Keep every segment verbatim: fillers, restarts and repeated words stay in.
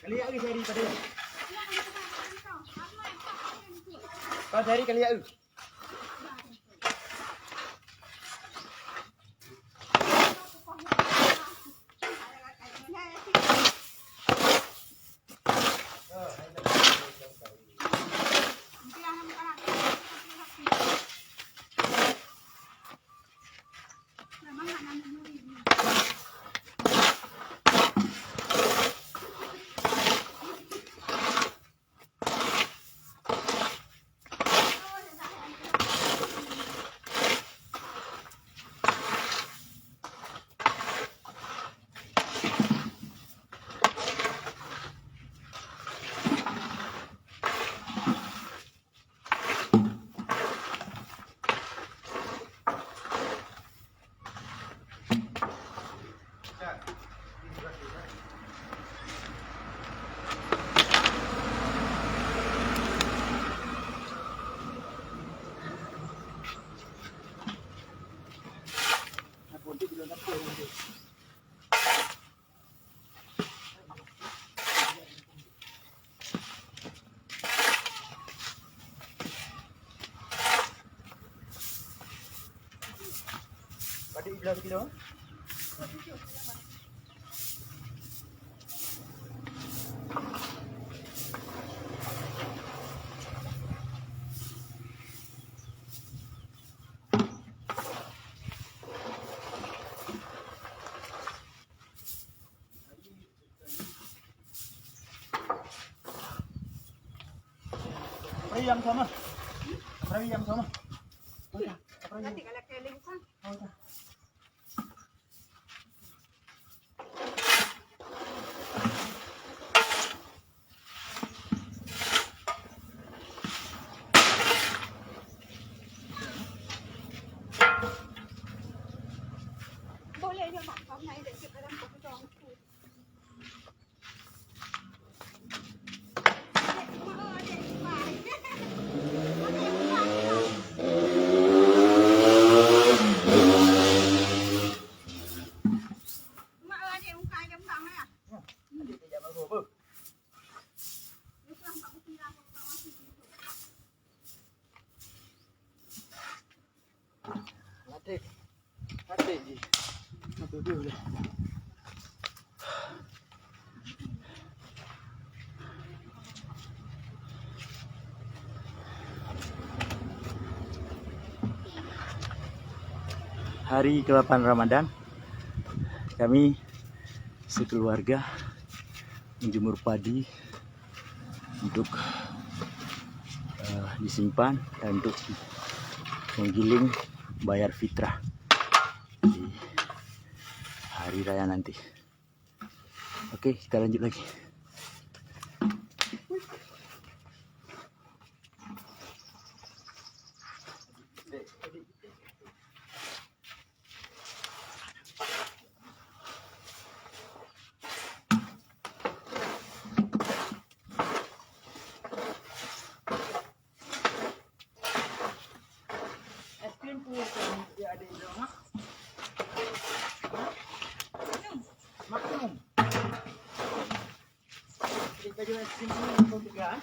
Kaliak eu, Syahri, pada. Kau, Syahri, kaliak eu. Padum iblong kilo? Perawi yang sama. Perawi yang sama. Oh, ya. Perawi. Nanti kalau kalian bukan. Oh, ya. Adik. Adik ji. Aduh, aduh, aduh. Hari kedelapan Ramadan, kami sekeluarga menjemur padi untuk, eh, disimpan dan untuk menggiling bayar fitrah di hari raya nanti. Oke, kita lanjut lagi. Es krim pun ya ada yang mak. Maklum. Kita jual es krim pun juga.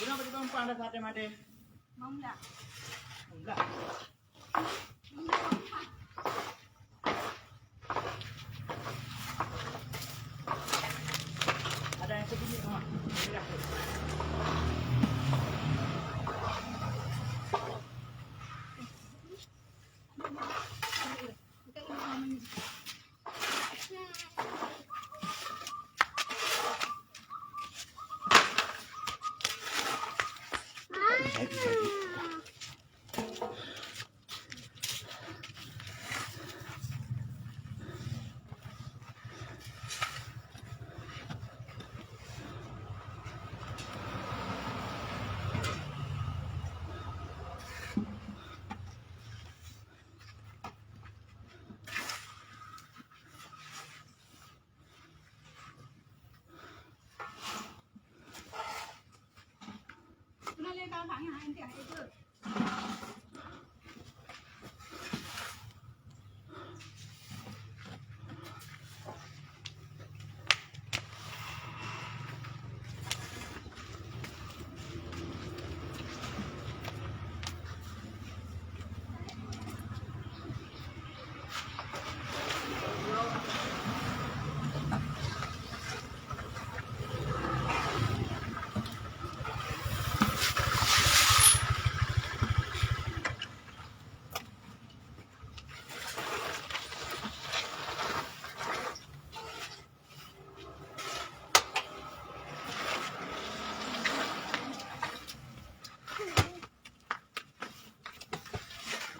Guna bagi penumpang dah sate mate. Mamla. Mamla. Mamla.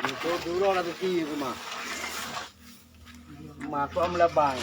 Itu dulu ada bukti rumah. Rumah tu am labang.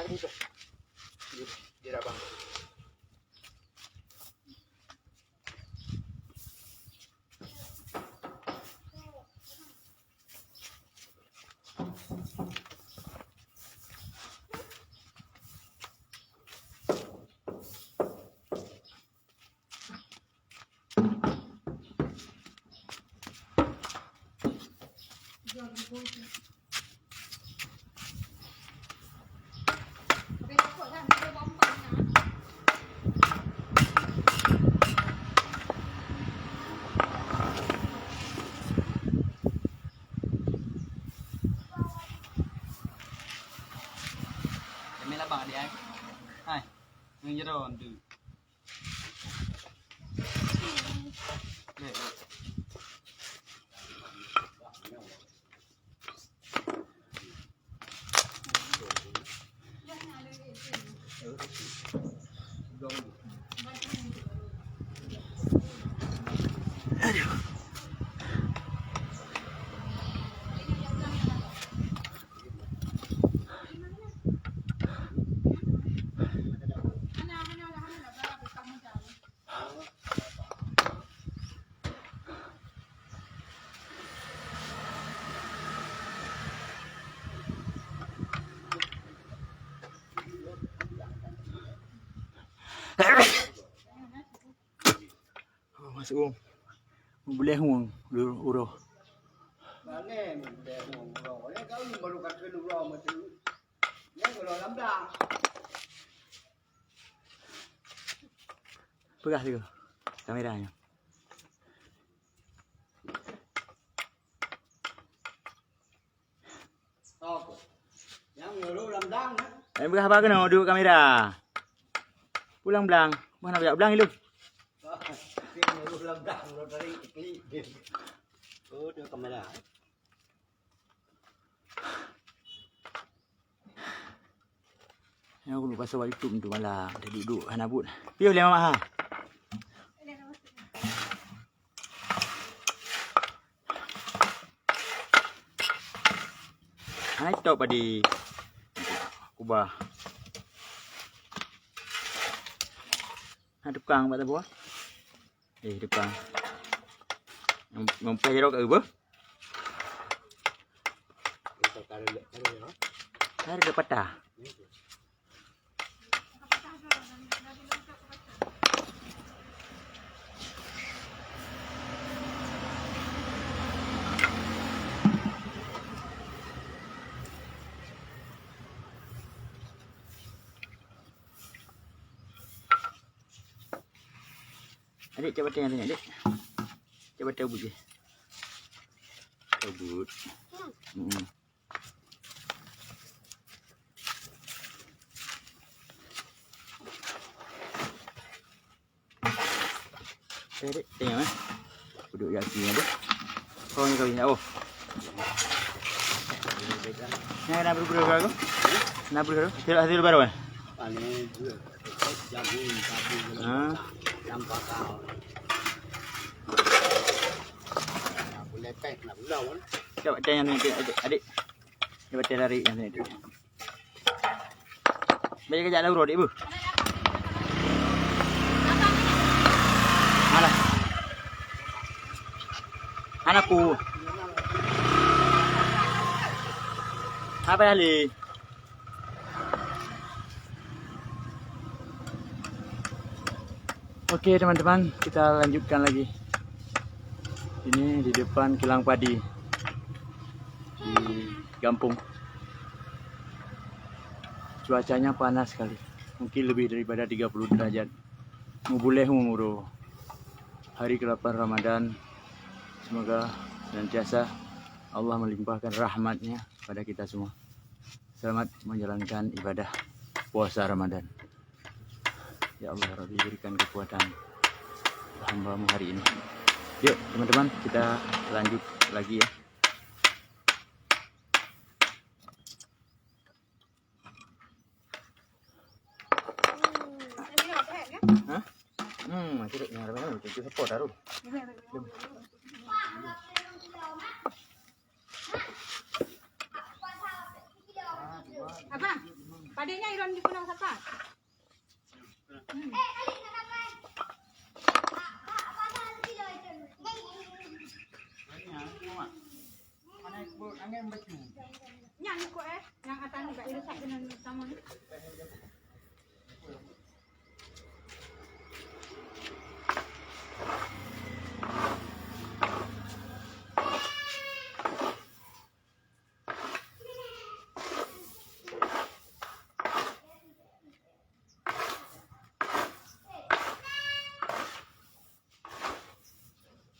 Di, di rabang. Kami lapang, adik, ai. Hai. Ngon jaroe tu. Oh, masuk, um. Boleh, um, uroe. Mana boleh, um, uroe? Ni kau baru kata dua macam ni. Ni kalau lambat. Peugah sigoe kamera nyoe. Apa? Nyang nyuruh lam dang, eh? Eh, peugah haba keunoe, duek kamera. Pulang blang. Mana jak blang ilung? Nyuruh lam dang, udah dari klik. Oh, dia kamera. Nyoe aku lupa sebab YouTube tu malam. Dia duduk hana buet. Piôh lé mamak ha. Hai tok padi. Kubah. Ha tukang bak tabuah. Eh, depan. Ngom-, ngompai jerok ke apa? Hari dia patah. Adik, cak batèe nyan, adik. Cak batèe ubit jih. Ubit. Hmm. Okey, adik. Tengok, eh. Duduk kat sini, adik. Oh, ni kawin. Oh. Ni ada berapa tu? Ada berapa? Hasil, hasil baru, eh? Paling dua. Jagung, sagu, ha? Dalam bakar. Aku lepek nak pulau, kan? Cuba tanya ni, adik, adik. Cuba tanya lari yang ni, adik. Banyak kejap dah urut, ibu. Mana? Anakku. Apa dah li? Oke, teman-teman, kita lanjutkan lagi. Ini di depan kilang padi di Gampong. Cuacanya panas sekali, mungkin lebih daripada tiga puluh derajat. Mubuléh umur hari kedelapan Ramadan. Semoga senantiasa Allah melimpahkan rahmatnya pada kita semua. Selamat menjalankan ibadah puasa Ramadan. Ya Allah, Rabbi, berikan kekuatan hamba-Mu hari ini. Yuk, teman-teman, kita lanjut lagi, ya. Hah? Hmm, masih ada yang ramai-ramai, cucu support baru. Abang, padenya Nyan ni ko eh, nyang atan ni bak iresak dengan sama ni.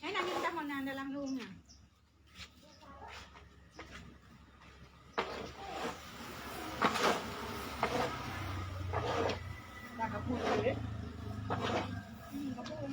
Ai na nyang tamong na dalam lông na. Ka kapot, eh? Hmm, kapot.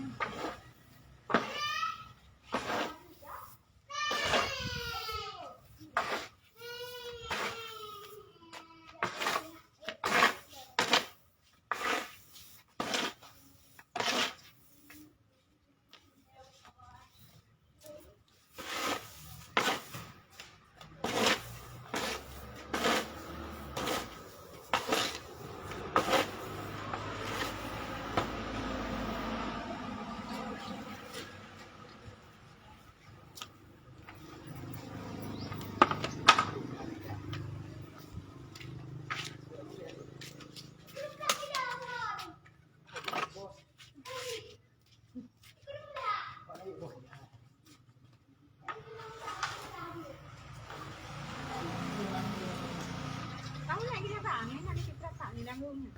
Tahu nak kita tak? Ni nak kita tak ni dalam rumah.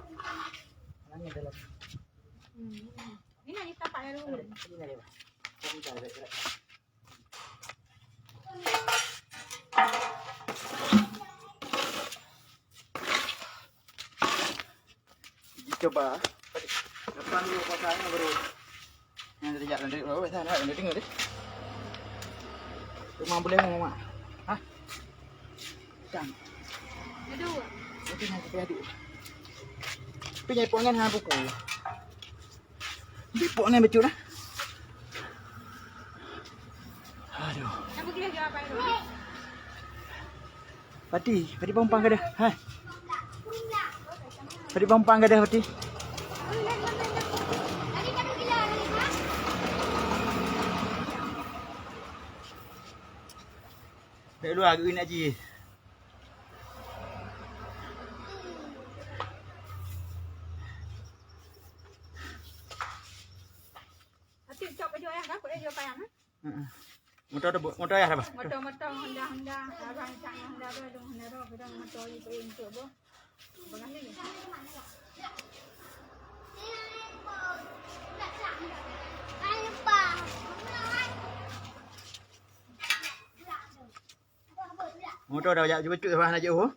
Nangis dalam. Hmm. Ni nak kita tak dalam rumah. Ini ada. Kita ada gerak. Coba. Depan dulu pasangnya baru. Yang terjak nanti, oh, sana nanti tengok deh. Rumah boleh mau, Mak? Hah? Kan. Aduh. Itu yang saya aduh. Tapi nyai pongan ha buku. Dipok ni becut dah. Aduh. Pati, pati pompang kada. Hai. Pati pompang kada, pati. Dek luwa geuh nak jih. Atik cok baju ayah dah, kok dia jual payah, ha? Heeh. Motor tu, bu-, motor ayah dah, bah? Motor, motor, Honda, Honda. Abang cak Honda tu, ada Honda tu, kadang motor ni tu untuk bu. Abang ni. Motor dah jak jemput bah nak jauh.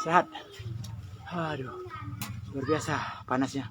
Sehat. Aduh, luar biasa panasnya.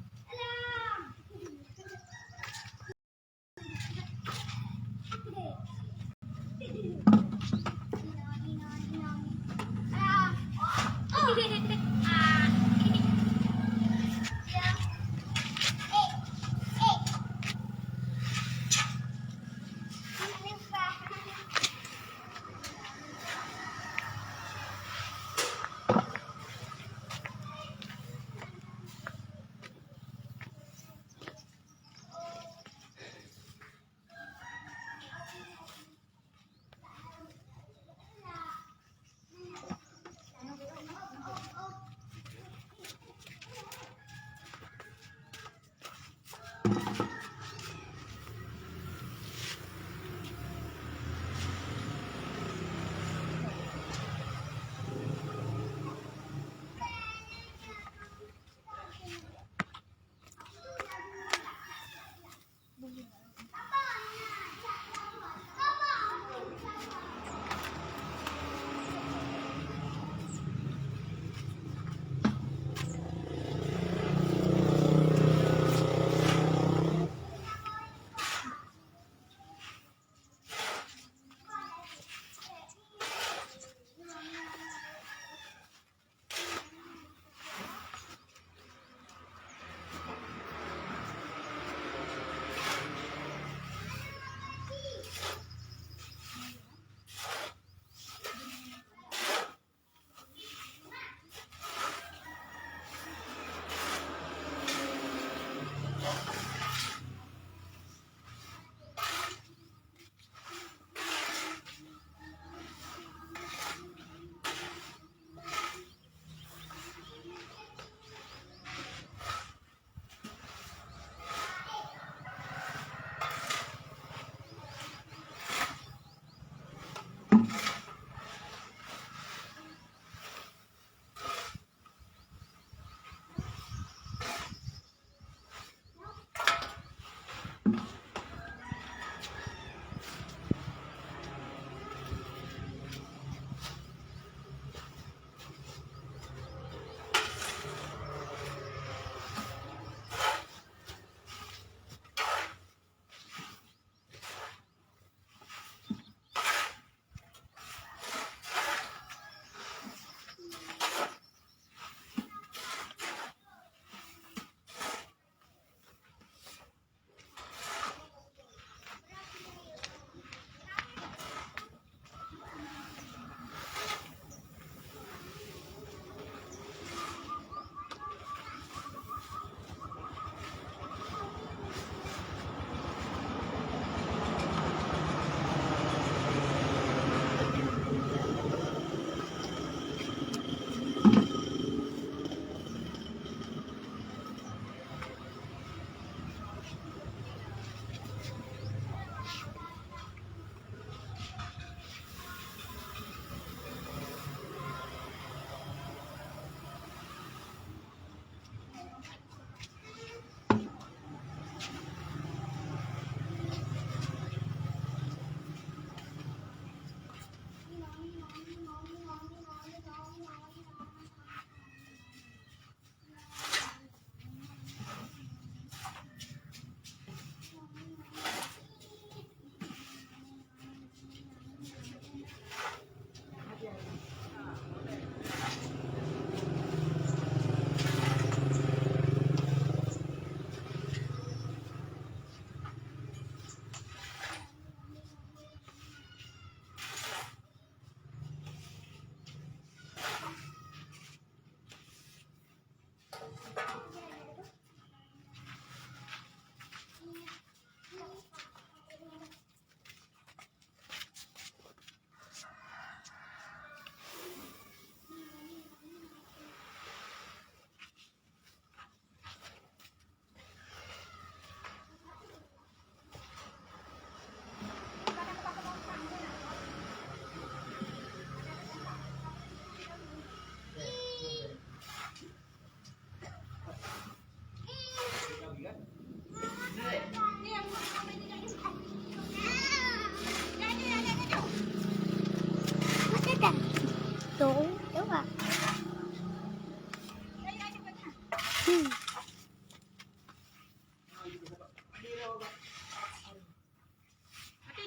Tapi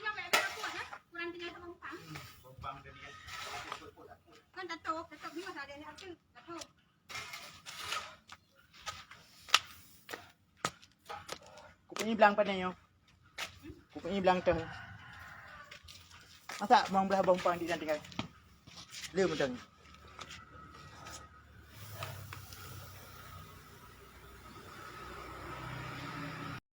nyoe bèk, bèk kuat, eh. Kurang tinggal teumpat. Kan tatôp, tatôp ni masa ada ni, ada tatôp. Kupeunyiblang pane nyoe. Kupeunyiblang teuh. Masa bang blah bompang di dan tinggal. Le mudeng.